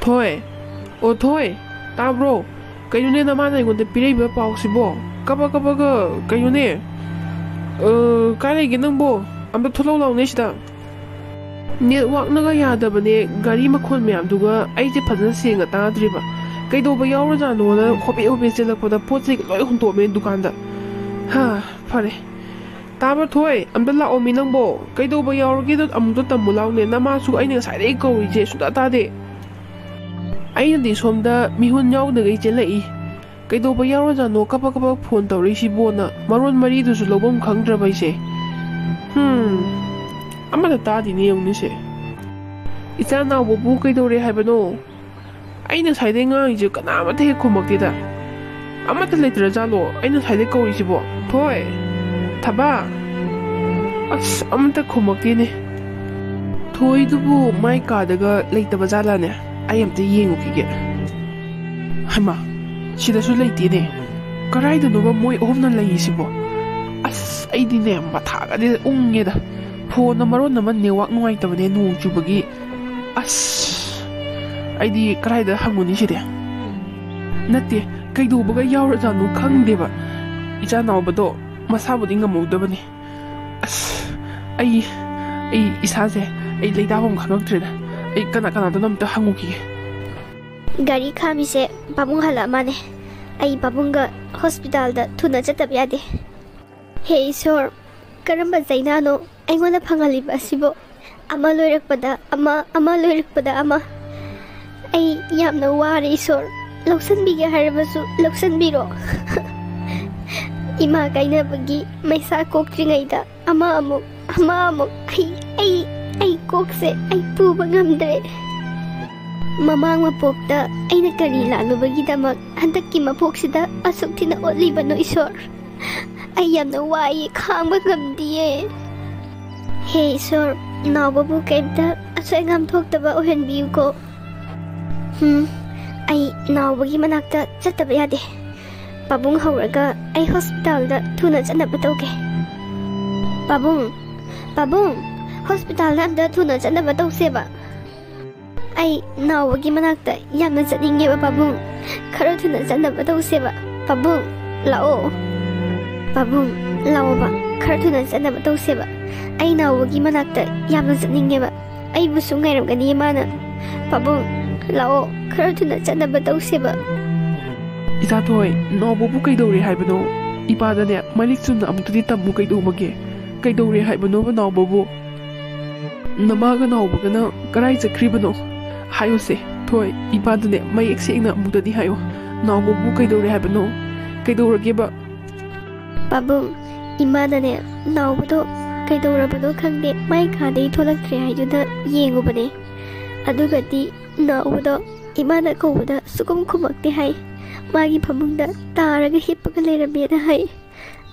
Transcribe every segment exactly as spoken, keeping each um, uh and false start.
ꯊꯣꯏ, ꯑꯣ ꯊꯣꯏ, ꯇꯥꯕ꯭ꯔꯣ? ꯀꯩꯅꯣꯅꯦ, ꯅꯃꯥꯅ ꯑꯩꯉꯣꯟꯗ ꯄꯤꯔꯛꯏꯕ ꯄꯥꯎꯁꯤꯕꯣ? ꯀꯕꯛ ꯀꯕꯛꯀ ꯀꯩꯅꯣꯅꯦ? ꯑ, ꯀꯥꯏ ꯂꯩꯒꯦ ꯅꯪꯕꯣ? ꯑꯝꯇ ꯊꯣꯛꯂꯛꯑꯣ ꯂꯥꯎꯅꯦ ꯁꯤꯗ꯫ ꯅꯦꯠꯋꯥꯛꯅꯒ ꯌꯥꯗꯕꯅꯦ, ꯒꯥꯔꯤ ꯃꯈꯣꯟ ꯃꯌꯥꯝꯗꯨꯒ ꯑꯩꯁꯦ ꯐꯖꯅ ꯁꯦꯡꯅ ꯇꯥꯗ꯭ꯔꯤꯕ꯫ ꯀꯩꯗꯧꯕ ꯌꯥꯎꯔꯖꯥꯠꯅꯣꯅ ꯍꯣꯕꯦ ꯍꯣꯕꯦ ꯆꯦꯜꯂꯛꯄꯗ ꯄꯣꯠ ꯆꯩ ꯂꯣꯏ ꯍꯨꯟꯇꯣꯛꯑꯝꯃꯦ ꯗꯨꯀꯥꯟꯗ꯫ ꯍꯥ, ꯐꯔꯦ꯫ ꯇꯥꯕ꯭ꯔꯣ ꯊꯣꯏ? ꯑꯝꯇ ꯂꯥꯛꯑꯣ ꯃꯤ ꯅꯪꯕꯣ꯫ ꯀꯩꯗꯧꯕ ꯌꯥꯎꯔꯒꯦꯗꯣ ꯑꯝꯇ ꯇꯝꯃꯨ ꯂꯥꯎꯅꯦ꯫ ꯅꯃꯥꯁꯨ ꯑꯩꯅ ꯉꯁꯥꯏꯗꯒꯤ ꯀꯧꯔꯤꯁꯦ ꯁꯨꯡꯇꯥ ꯇꯥꯗꯦ꯫ ꯑꯩꯅꯗꯤ ꯁꯣꯝꯗ ꯃꯤꯍꯨꯟ ꯌꯥꯎꯗꯈꯩ ꯆꯦꯜꯂꯛꯏ꯫ ꯀꯩꯗꯧꯕ ꯌꯥꯎꯔꯖꯥꯠꯅꯣ ꯀꯕꯛ ꯀꯕꯛ ꯐꯣꯟ ꯇꯧꯔꯛꯏꯁꯤꯕꯣꯅ ꯃꯔꯣꯟ ꯃꯔꯤꯗꯨꯁꯨ ꯂꯧꯐꯝ ꯈꯪꯗ꯭ꯔꯕ ꯑꯩꯁꯦ꯫ ꯍꯝ, ꯑꯃꯇ ꯇꯥꯗꯦꯅꯦ ꯌꯦꯡꯉꯨꯅꯦꯁꯦ꯫ ꯏꯆꯥ ꯅꯥꯎꯕꯕꯨ ꯀꯩꯗꯧꯔꯦ ꯍꯥꯏꯕꯅꯣ? ꯑꯩꯅ ꯉꯁꯥꯏꯗꯩ ꯉꯥꯡꯉꯤꯁꯦ ꯀꯅꯥꯃꯠꯇ ꯍꯦꯛ ꯈꯨꯝꯃꯛꯇꯦꯗ꯫ ꯑꯃꯠꯇ ꯂꯩꯇ꯭ꯔꯖꯥꯠꯂꯣ ꯑꯩꯅ ꯉꯁꯥꯏꯗꯩ ꯀꯧꯔꯤꯁꯤꯕꯣ? ꯊꯣꯏ! ꯊꯕꯥ! ꯑꯁ, ꯑꯃꯠꯇ ꯈꯨꯝꯃꯛꯇꯦꯅꯦ꯫ ꯊꯣꯏꯗꯨꯕꯨ ꯃꯥꯏ ꯀꯥꯗꯒ ꯂꯩꯇꯕ ꯖꯥꯠꯂꯥꯅꯦ? ꯑꯩ ꯑꯝꯇ ꯌꯦꯡꯉꯨꯈꯤꯒꯦ꯫ ꯍꯩꯃꯥ, ꯁꯤꯗꯁꯨ ꯂꯩꯇꯦꯅꯦ꯫ ꯀꯔꯥꯏꯗꯅꯣꯕ ꯃꯣꯏ ꯑꯍꯨꯝꯅ ꯂꯩꯔꯤꯁꯤꯕꯣ? ꯑꯁ, ꯑꯩꯗꯤꯅꯦ ꯃꯊꯥꯒꯗꯤ ꯎꯪꯉꯦꯗ꯫ ꯐꯣꯟꯅ ꯃꯔꯣꯟ ꯑꯃ ꯅꯦꯠꯋꯥꯛ ꯅꯨꯡꯉꯥꯏꯇꯕꯅꯦ ꯅꯣꯡ ꯆꯨꯕꯒꯤ꯫ ꯑꯁ, ꯑꯩꯗꯤ ꯀꯗꯥꯏꯗ ꯍꯪꯉꯨꯅꯤ ꯁꯤꯗꯤ? ꯅꯠꯇꯦ, ꯀꯩꯗꯧꯕꯒ ꯌꯥꯎꯔꯖꯥꯠꯅꯣ ꯈꯪꯗꯦꯕ꯫ ꯏꯆꯥ ꯅꯥꯎꯕꯗꯣ ꯃꯁꯥꯕꯨꯗꯤ ꯉꯝꯍꯧꯗꯕꯅꯤ꯫ ꯑꯁ, ꯑꯩ, ꯑꯩ ꯏꯁꯥꯁꯦ, ꯑꯩ ꯂꯩꯇꯥꯐꯝ ꯈꯪꯉꯛꯇ꯭ꯔꯦꯗ꯫ ꯑꯩ ꯀꯅꯥ ꯀꯅꯥꯗꯅꯣ ꯑꯝꯇ ꯍꯪꯉꯨꯈꯤꯒꯦ꯫ ꯒꯥꯔꯤ ꯈꯥꯝꯃꯤꯁꯦ ꯄꯥꯕꯨꯡ ꯍꯜꯂꯛꯑ ꯃꯥꯅꯦ꯫ ꯑꯩ ꯄꯥꯕꯨꯡꯒ ꯍꯣꯁꯄꯤꯇꯥꯜꯗ ꯊꯨꯅ ꯆꯠꯇꯕ ꯌꯥꯗꯦ꯫ ꯍꯦ ꯏꯁꯣꯔ, ꯀꯔꯝꯕ ꯆꯩꯅꯥꯅꯣ ꯑꯩꯉꯣꯟꯗ ꯐꯪꯍꯜꯂꯤꯕ ꯑꯁꯤꯕꯣ? ꯑꯃ ꯂꯣꯏꯔꯛꯄꯗ ꯑꯃ, ꯑꯃ ꯂꯣꯏꯔꯛꯄꯗ ꯑꯃ꯫ ꯑꯩ ꯌꯥꯝꯅ ꯋꯥꯔꯦ ꯏꯁꯣꯔ, ꯂꯧꯁꯟꯕꯤꯒꯦ ꯍꯥꯏꯔꯕꯁꯨ ꯂꯧꯁꯟꯕꯤꯔꯣ꯫ ꯏꯃꯥ ꯀꯥꯏꯅꯕꯒꯤ ꯃꯩꯁꯥ ꯀꯣꯛꯇ꯭ꯔꯤꯉꯩꯗ ꯑꯃ ꯑꯃꯨꯛ, ꯑꯃ ꯑꯃꯨꯛ꯫ ꯑꯩ, ꯑꯩ, ꯑꯩ ꯀꯣꯛꯁꯦ ꯑꯩ ꯄꯨꯕ ꯉꯝꯗ꯭ꯔꯦ꯫ ꯃꯃꯥꯡ ꯃꯄꯣꯛꯇ ꯑꯩꯅ ꯀꯔꯤ ꯂꯥꯜꯂꯨꯕꯒꯤꯗꯃꯛ ꯍꯟꯗꯛꯀꯤ ꯃꯄꯣꯛꯁꯤꯗ ꯑꯁꯨꯛ ꯊꯤꯅ ꯑꯣꯠꯂꯤꯕꯅꯣ ꯏꯁꯣꯔ? ꯑꯩ ꯌꯥꯝꯅ ꯋꯥꯏꯌꯦ, ꯈꯥꯡꯕ ꯉꯝꯗꯤꯌꯦ꯫ ꯍꯦ ꯏꯁꯣꯔ, ꯅꯥꯎꯕꯕꯨ ꯀꯩꯝꯇ ꯑꯁꯣꯏ ꯑꯉꯥꯝ ꯊꯣꯛꯇꯕ ꯑꯣꯏꯍꯟꯕꯤꯌꯨꯀꯣ꯫ ꯍꯝ, ꯑꯩ ꯅꯥꯎꯕꯒꯤ ꯃꯅꯥꯛꯇ ꯆꯠꯇꯕ ꯌꯥꯗꯦ꯫ ꯄꯥꯕꯨꯡ ꯍꯧꯔꯒ ꯑꯩ ꯍꯣꯁꯄꯤꯇꯥꯜꯗ ꯊꯨꯅ ꯆꯠꯅꯕ ꯇꯧꯒꯦ꯫ ꯄꯥꯕꯨꯡ, ꯄꯥꯕꯨꯡ, ꯍꯣꯁꯄꯤꯇꯥꯜꯗ ꯑꯝꯇ ꯊꯨꯅ ꯆꯠꯅꯕ ꯇꯧꯁꯦꯕ꯫ ꯑꯩ ꯅꯥꯎꯕꯒꯤ ꯃꯅꯥꯛꯇ ꯌꯥꯝꯅ ꯆꯠꯅꯤꯡꯉꯦꯕ ꯄꯥꯕꯨꯡ꯫ ꯈꯔ ꯊꯨꯅ ꯆꯠꯅꯕ ꯇꯧꯁꯦꯕ꯫ ꯄꯥꯕꯨꯡ, ꯂꯥꯛꯑꯣ꯫ ꯄꯥꯕꯨꯡ, ꯂꯥꯛꯑꯣꯕ꯫ ꯈꯔ ꯊꯨꯅ ꯆꯠꯅꯕ ꯇꯧꯁꯦꯕ꯫ ꯑꯩ ꯅꯥꯎꯕꯒꯤ ꯃꯅꯥꯛꯇ ꯌꯥꯝꯅ ꯆꯠꯅꯤꯡꯉꯦꯕ꯫ ꯑꯩꯕꯨꯁꯨ ꯉꯥꯏꯔꯝꯒꯅꯤ ꯃꯥꯅ꯫ ꯄꯥꯕꯨꯡ, ꯂꯥꯛꯑꯣ꯫ ꯈꯔ ꯊꯨꯅ ꯆꯠꯅꯕ ꯇꯧꯁꯦꯕ꯫ ꯏꯆꯥꯊꯣꯏ, ꯅꯥꯎꯕꯕꯨ ꯀꯩꯗꯧꯔꯦ ꯍꯥꯏꯕꯅꯣ? ꯏꯄꯥꯗꯅꯦ ꯃꯔꯤꯛ ꯆꯨꯝꯅ ꯑꯃꯨꯛꯇꯗꯤ ꯇꯝꯃꯨ꯫ ꯀꯩꯗꯧꯕꯒꯦ? ꯀꯩꯗꯧꯔꯦ ꯍꯥꯏꯕꯅꯣꯕ ꯅꯥꯎꯕꯕꯨ? ꯅꯃꯥꯒ ꯅꯥꯎꯕꯒꯅ ꯀꯔꯥꯏ ꯆꯠꯈ꯭ꯔꯤꯕꯅꯣ? ꯍꯥꯏꯌꯨꯁꯦ꯫ ꯊꯣꯏ, ꯏꯄꯥꯗꯅꯦ ꯃꯌꯦꯛ ꯁꯦꯡꯅ ꯑꯃꯨꯛꯇꯗꯤ ꯍꯥꯏꯌꯨ꯫ ꯅꯥꯎꯕꯕꯨ ꯀꯩꯗꯧꯔꯦ ꯍꯥꯏꯕꯅꯣ? ꯀꯩꯗꯧꯔꯒꯦꯕ? ꯄꯥꯕꯨꯡ, ꯏꯃꯥꯅꯅꯦ ꯅꯥꯎꯕꯗꯣ ꯀꯩꯗꯧꯔꯕꯅꯣ ꯈꯪꯗꯦ, ꯃꯥꯏ ꯀꯥꯗꯒꯤ ꯊꯣꯛꯂꯛꯇ꯭ꯔꯦ ꯍꯥꯏꯗꯨꯅ ꯌꯦꯡꯉꯨꯕꯅꯦ꯫ ꯑꯗꯨꯒꯗꯤ ꯅꯥꯎꯕꯗꯣ ꯏꯃꯥꯅ ꯀꯧꯕꯗ ꯁꯨꯈꯨꯝ ꯈꯨꯝꯃꯛꯇꯦ ꯍꯥꯏ꯫ ꯃꯥꯒꯤ ꯐꯃꯨꯡꯗ ꯇꯥꯔꯒ ꯍꯤꯞꯄꯒ ꯂꯩꯔꯝꯃꯦꯅ ꯍꯥꯏ꯫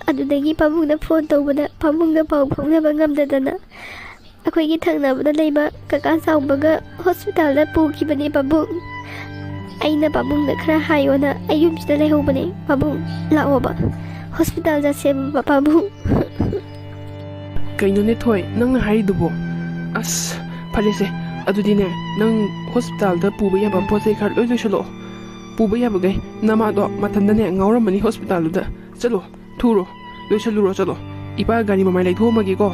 ꯑꯗꯨꯗꯒꯤ ꯄꯥꯕꯨꯡꯗ ꯐꯣꯟ ꯇꯧꯕꯗ ꯄꯥꯕꯨꯡꯒ ꯄꯥꯎ ꯐꯥꯎꯅꯕ ꯉꯝꯗꯗꯅ ꯑꯩꯈꯣꯏꯒꯤ ꯊꯪꯅꯕꯗ ꯂꯩꯕ ꯀꯀꯥ ꯆꯥꯎꯕꯒ ꯍꯣꯁꯄꯤꯇꯥꯜꯗ ꯄꯨꯈꯤꯕꯅꯦ ꯄꯥꯕꯨꯡ꯫ ꯑꯩꯅ ꯄꯥꯕꯨꯡꯗ ꯈꯔ ꯍꯥꯏꯌꯣꯅ ꯑꯩ ꯌꯨꯝꯁꯤꯗ ꯂꯩꯍꯧꯕꯅꯦ ꯄꯥꯕꯨꯡ꯫ ꯂꯥꯛꯑꯣꯕ, ꯍꯣꯁꯄꯤꯇꯥꯜ ꯆꯠꯁꯦꯕ ꯄꯥꯕꯨꯡ꯫ ꯀꯩꯅꯣꯅꯦ ꯊꯣꯏ, ꯅꯪꯅ ꯍꯥꯏꯔꯤꯗꯨꯕꯣ? ꯑꯁ, ꯐꯔꯦꯁꯦ, ꯑꯗꯨꯗꯤꯅꯦ, ꯅꯪ ꯍꯣꯁꯄꯤꯇꯥꯜꯗ ꯄꯨꯕ ꯌꯥꯕ ꯄꯣꯠ ꯆꯩ ꯈꯔ ꯂꯣꯏ ꯂꯣꯏꯁꯜꯂꯛꯑꯣ꯫ ꯄꯨꯕ ꯌꯥꯕꯈꯩ꯫ ꯅꯃꯥꯗꯣ ꯃꯊꯟꯇꯅꯦ ꯉꯥꯎꯔꯝꯃꯅꯤ ꯍꯣꯁꯄꯤꯇꯥꯜꯗꯨꯗ꯫ ꯆꯠꯂꯣ, ꯊꯨꯔꯣ, ꯂꯣꯏꯁꯜꯂꯨꯔꯣ, ꯆꯠꯂꯣ꯫ ꯏꯄꯥ ꯒꯥꯔꯤ ꯃꯃꯥꯏ ꯂꯩꯊꯣꯛꯑꯝꯃꯒꯦꯀꯣ꯫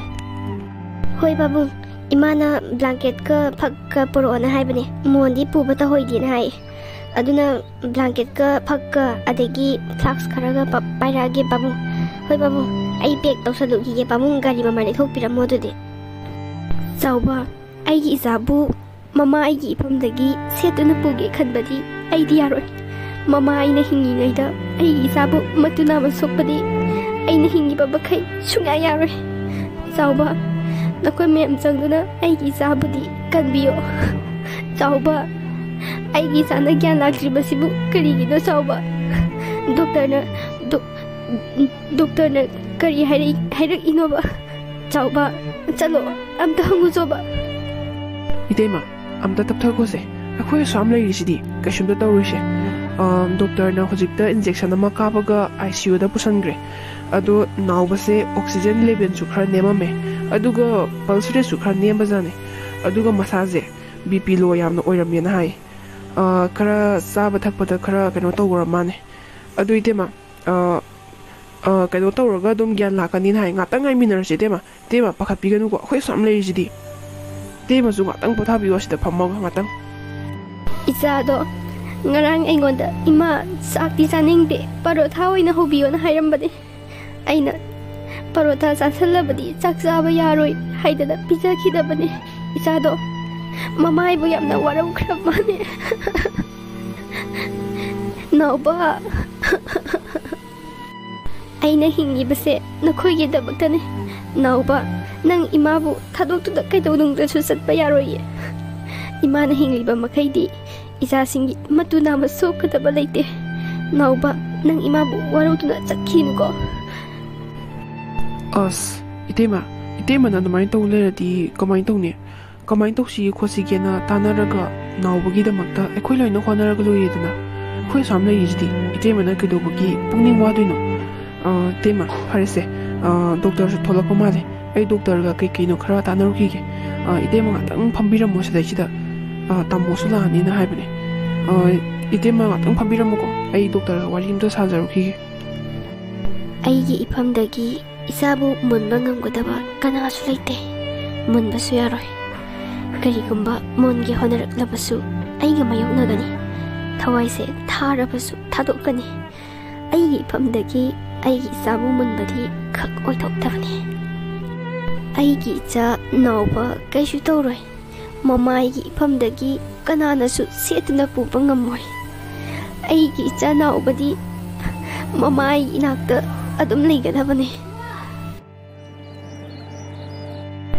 ꯍꯣꯏ ꯄꯥꯕꯨꯡ, ꯏꯃꯥꯅ ꯕ꯭ꯂꯥꯡꯀꯦꯠꯀ ꯐꯛꯀ ꯄꯨꯔꯛꯑꯣꯅ ꯍꯥꯏꯕꯅꯦ꯫ ꯃꯣꯟꯗꯤ ꯄꯨꯕ ꯇꯧꯍꯩꯗꯦꯅ ꯍꯥꯏ꯫ ꯑꯗꯨꯅ ꯕ꯭ꯂꯥꯡꯀꯦꯠꯀ ꯐꯛꯀ ꯑꯗꯒꯤ ꯐ꯭ꯂꯥꯛꯁ ꯈꯔꯒ ꯄ-, ꯄꯥꯏꯔꯛꯑꯒꯦ ꯄꯥꯕꯨꯡ꯫ ꯍꯣꯏ ꯄꯥꯕꯨꯡ, ꯑꯩ ꯄꯦꯛ ꯇꯧꯁꯜꯂꯨꯈꯤꯒꯦ ꯄꯥꯕꯨꯡ, ꯒꯥꯔꯤ ꯃꯃꯥꯏ ꯂꯩꯊꯣꯛꯄꯤꯔꯝꯃꯣ ꯑꯗꯨꯗꯤ꯫ ꯆꯥꯎꯕ, ꯑꯩꯒꯤ ꯏꯆꯥꯕꯨ ꯃꯃꯥ ꯑꯩꯒꯤ ꯏꯐꯝꯗꯒꯤ ꯁꯦꯠꯇꯨꯅ ꯄꯨꯒꯦ ꯈꯟꯕꯗꯤ ꯑꯩꯗꯤ ꯌꯥꯔꯣꯏ꯫ ꯃꯃꯥ ꯑꯩꯅ ꯍꯤꯡꯉꯤꯉꯩꯗ ꯑꯩꯒꯤ ꯏꯆꯥꯕꯨ ꯃꯇꯨ ꯅꯥꯝꯃ ꯁꯣꯛꯄꯗꯤ ꯑꯩꯅ ꯍꯤꯡꯉꯤꯕ ꯃꯈꯩ ꯁꯨꯡꯌꯥ ꯌꯥꯔꯣꯏ꯫ ꯆꯥꯎꯕ, ꯅꯈꯣꯏ ꯃꯌꯥꯝ ꯆꯪꯗꯨꯅ ꯑꯩꯒꯤ ꯏꯆꯥꯕꯨꯗꯤ ꯀꯟꯕꯤꯌꯣ꯫ ꯆꯥꯎꯕ, ꯑꯩꯒꯤ ꯏꯆꯥꯅ ꯒ꯭ꯌꯥꯟ ꯂꯥꯛꯇ꯭ꯔꯤꯕꯁꯤꯕꯨ ꯀꯔꯤꯒꯤꯅꯣ ꯆꯥꯎꯕ? ꯗꯣꯛꯇꯔꯅ, ꯗꯣ-, ꯗꯣꯛꯇꯔꯅ ꯀꯔꯤ ꯍꯥꯏꯔꯛꯏ-, ꯍꯥꯏꯔꯛꯏꯅꯣꯕ? ꯆꯥꯎꯕ, ꯆꯠꯂꯣ, ꯑꯝꯇ ꯍꯪꯉꯨꯆꯣꯕ꯫ ꯏꯇꯩꯃ, ꯑꯝꯇ ꯇꯞꯊꯈꯣꯁꯦ꯫ ꯑꯩꯈꯣꯏ ꯑꯁꯨꯛ ꯌꯥꯝ ꯂꯩꯔꯤꯁꯤꯗꯤ ꯀꯩꯁꯨꯝꯇ ꯇꯧꯔꯣꯏꯁꯦ꯫ ꯑ, ꯗꯣꯛꯇꯔꯅ ꯍꯧꯖꯤꯛꯇ ꯏꯟꯖꯦꯛꯁꯟ ꯑꯃ ꯀꯥꯞꯄꯒ ꯑꯥꯏ ꯁꯤ ꯌꯨꯗ ꯄꯨꯁꯟꯈ꯭ꯔꯦ꯫ ꯑꯗꯣ ꯅꯥꯎꯕꯁꯦ ꯑꯣꯛꯁꯤꯖꯦꯟ ꯂꯦꯚꯦꯜꯁꯨ ꯈꯔ ꯅꯦꯝꯃꯝꯃꯦ, ꯑꯗꯨꯒ ꯄꯜꯁ ꯔꯦꯠꯁꯨ ꯈꯔ ꯅꯦꯝꯕꯖꯥꯠꯅꯦ꯫ ꯑꯗꯨꯒ ꯃꯁꯥꯁꯦ ꯕꯤ ꯄꯤ ꯂꯣ ꯌꯥꯝꯅ ꯑꯣꯏꯔꯝꯃꯦꯅ ꯍꯥꯏ꯫ ꯑ, ꯈꯔ ꯆꯥꯕ ꯊꯛꯄꯗ ꯈꯔ ꯀꯩꯅꯣ ꯇꯧꯈ꯭ꯔ ꯃꯥꯅꯦ꯫ ꯑꯗꯨ ꯏꯇꯩꯃ, ꯑ, ꯑ, ꯀꯩꯅꯣ ꯇꯧꯔꯒ ꯑꯗꯨꯝ ꯒ꯭ꯌꯥꯟ ꯂꯥꯛꯀꯅꯤꯅ ꯍꯥꯏ꯫ ꯉꯥꯛꯇꯪ ꯉꯥꯏꯃꯤꯟꯅꯔꯁꯤ ꯏꯇꯩꯃ꯫ ꯏꯇꯩꯃ, ꯄꯥꯈꯠꯄꯤꯒꯅꯨꯀꯣ, ꯑꯩꯈꯣꯏ ꯑꯁꯨꯛ ꯌꯥꯝ ꯂꯩꯔꯤꯁꯤꯗꯤ꯫ ꯏꯇꯩꯃꯁꯨ ꯉꯥꯛꯇꯪ ꯄꯣꯊꯥꯕꯤꯌꯣ ꯑꯁꯤꯗ ꯐꯝꯃꯒ ꯉꯥꯛꯇꯪ꯫ ꯏꯆꯥꯗꯣ ꯉꯔꯥꯡ ꯑꯩꯉꯣꯟꯗ, "ꯏꯃꯥ, ꯆꯥꯛꯇꯤ ꯆꯥꯅꯤꯡꯗꯦ, ꯄꯔꯣꯊꯥ ꯑꯣꯏꯅ ꯍꯧꯕꯤꯌꯣꯅ" ꯍꯥꯏꯔꯝꯕꯅꯦ꯫ ꯑꯩꯅ, "ꯄꯔꯣꯊꯥ ꯆꯥꯁꯜꯂꯕꯗꯤ ꯆꯥꯛ ꯆꯥꯕ ꯌꯥꯔꯣꯏ" ꯍꯥꯏꯗꯅ ꯄꯤꯖꯈꯤꯗꯕꯅꯦ꯫ ꯏꯆꯥꯗꯣ ꯃꯃꯥꯏꯕꯨ ꯌꯥꯝꯅ ꯋꯥꯔꯧꯈ꯭ꯔ ꯃꯥꯅꯦ꯫ ꯅꯥꯎꯕ, ꯑꯩꯅ ꯍꯤꯡꯉꯤꯕꯁꯦ ꯅꯈꯣꯏꯒꯤꯗꯃꯛꯇꯅꯤ꯫ ꯅꯥꯎꯕ, ꯅꯪ ꯏꯃꯥꯕꯨ ꯊꯥꯗꯣꯛꯇꯨꯅ ꯀꯩꯗꯧꯅꯨꯡꯗꯁꯨ ꯆꯠꯄ ꯌꯥꯔꯣꯏꯌꯦ꯫ ꯏꯃꯥꯅ ꯍꯤꯡꯂꯤꯕ ꯃꯈꯩꯗꯤ ꯏꯆꯥꯁꯤꯡꯒꯤ ꯃꯇꯨ ꯅꯥꯝꯃ ꯁꯣꯛꯀꯗꯕ ꯂꯩꯇꯦ꯫ ꯅꯥꯎꯕ, ꯅꯪ ꯏꯃꯥꯕꯨ ꯋꯥꯔꯧꯗꯨꯅ ꯆꯠꯈꯤꯅꯨꯀꯣ꯫ ꯑꯁ, ꯏꯇꯩꯃ, ꯏꯇꯩꯃꯅ ꯑꯗꯨꯃꯥꯏꯅ ꯇꯧ ꯂꯩꯔꯗꯤ ꯀꯃꯥꯏꯅ ꯇꯧꯅꯤ? ꯀꯃꯥꯏꯅ ꯇꯧꯁꯤꯒꯦ ꯈꯣꯠꯁꯤꯒꯦꯅ ꯇꯥꯟꯅꯔꯒ ꯅꯥꯎꯕꯒꯤꯗꯃꯛꯇ ꯑꯩꯈꯣꯏ ꯂꯣꯏꯅ ꯍꯣꯠꯅꯔꯒ ꯂꯣꯏꯔꯦꯗꯅ꯫ ꯑꯩꯈꯣꯏ ꯑꯁꯨꯛ ꯌꯥꯝ ꯂꯩꯔꯤꯁꯤꯗꯤ, ꯏꯇꯩꯃꯅ ꯀꯩꯗꯧꯕꯒꯤ ꯄꯨꯛꯅꯤꯡ ꯋꯥꯗꯣꯏꯅꯣ? ꯑ, ꯏꯇꯩꯃ, ꯐꯔꯦꯁꯦ, ꯑ, ꯗꯣꯛꯇꯔꯁꯨ ꯊꯣꯛꯂꯛꯄ ꯃꯥꯜꯂꯦ꯫ ꯑꯩ ꯗꯣꯛꯇꯔꯒ ꯀꯩ ꯀꯩꯅꯣ ꯈꯔ ꯇꯥꯟꯅꯔꯨꯈꯤꯒꯦ꯫ ꯑ, ꯏꯇꯩꯃ ꯉꯥꯛꯇꯪ ꯐꯝꯕꯤꯔꯝꯃꯣ ꯁꯤꯗꯩꯁꯤꯗ꯫ ꯑ, ꯇꯥꯃꯣꯁꯨ ꯂꯥꯛꯑꯅꯤꯅ ꯍꯥꯏꯕꯅꯦ꯫ ꯑ, ꯏꯇꯩꯃ ꯉꯥꯛꯇꯪ ꯐꯝꯕꯤꯔꯝꯃꯨꯀꯣ, ꯑꯩ ꯗꯣꯛꯇꯔꯒ ꯋꯥꯔꯤ ꯑꯝꯇ ꯁꯥꯖꯔꯨꯈꯤꯒꯦ꯫ ꯑꯩꯒꯤ ꯏꯐꯝꯗꯒꯤ ꯏꯆꯥꯕꯨ ꯃꯨꯟꯕ ꯉꯝꯒꯗꯕ ꯀꯅꯥꯁꯨ ꯂꯩꯇꯦ꯫ ꯃꯨꯟꯕꯁꯨ ꯌꯥꯔꯣꯏ꯫ ꯀꯔꯤꯒꯨꯝꯕ ꯃꯣꯟꯒꯦ ꯍꯣꯠꯅꯔꯛꯂꯕꯁꯨ ꯑꯩꯒ ꯃꯥꯌꯣꯛꯅꯒꯅꯤ꯫ ꯊꯋꯥꯏꯁꯦ ꯊꯥꯔꯕꯁꯨ ꯊꯥꯗꯣꯛꯀꯅꯤ꯫ ꯑꯩꯒꯤ ꯏꯐꯝꯗꯒꯤ ꯑꯩꯒꯤ ꯏꯆꯥꯕꯨ ꯃꯨꯟꯕꯗꯤ ꯈꯛ ꯑꯣꯏꯊꯣꯛꯇꯕꯅꯤ꯫ ꯑꯩꯒꯤ ꯏꯆꯥ ꯅꯥꯎꯕ ꯀꯩꯁꯨ ꯇꯧꯔꯣꯏ꯫ ꯃꯃꯥꯏꯒꯤ ꯏꯐꯝꯗꯒꯤ ꯀꯅꯥꯅꯁꯨ ꯁꯦꯠꯇꯨꯅ ꯄꯨꯕ ꯉꯝꯃꯣꯏ꯫ ꯑꯩꯒꯤ ꯏꯆꯥ ꯅꯥꯎꯕꯗꯤ ꯃꯃꯥꯏꯒꯤ ꯏꯅꯥꯛꯇ ꯑꯗꯨꯝ ꯂꯩꯒꯗꯕꯅꯤ꯫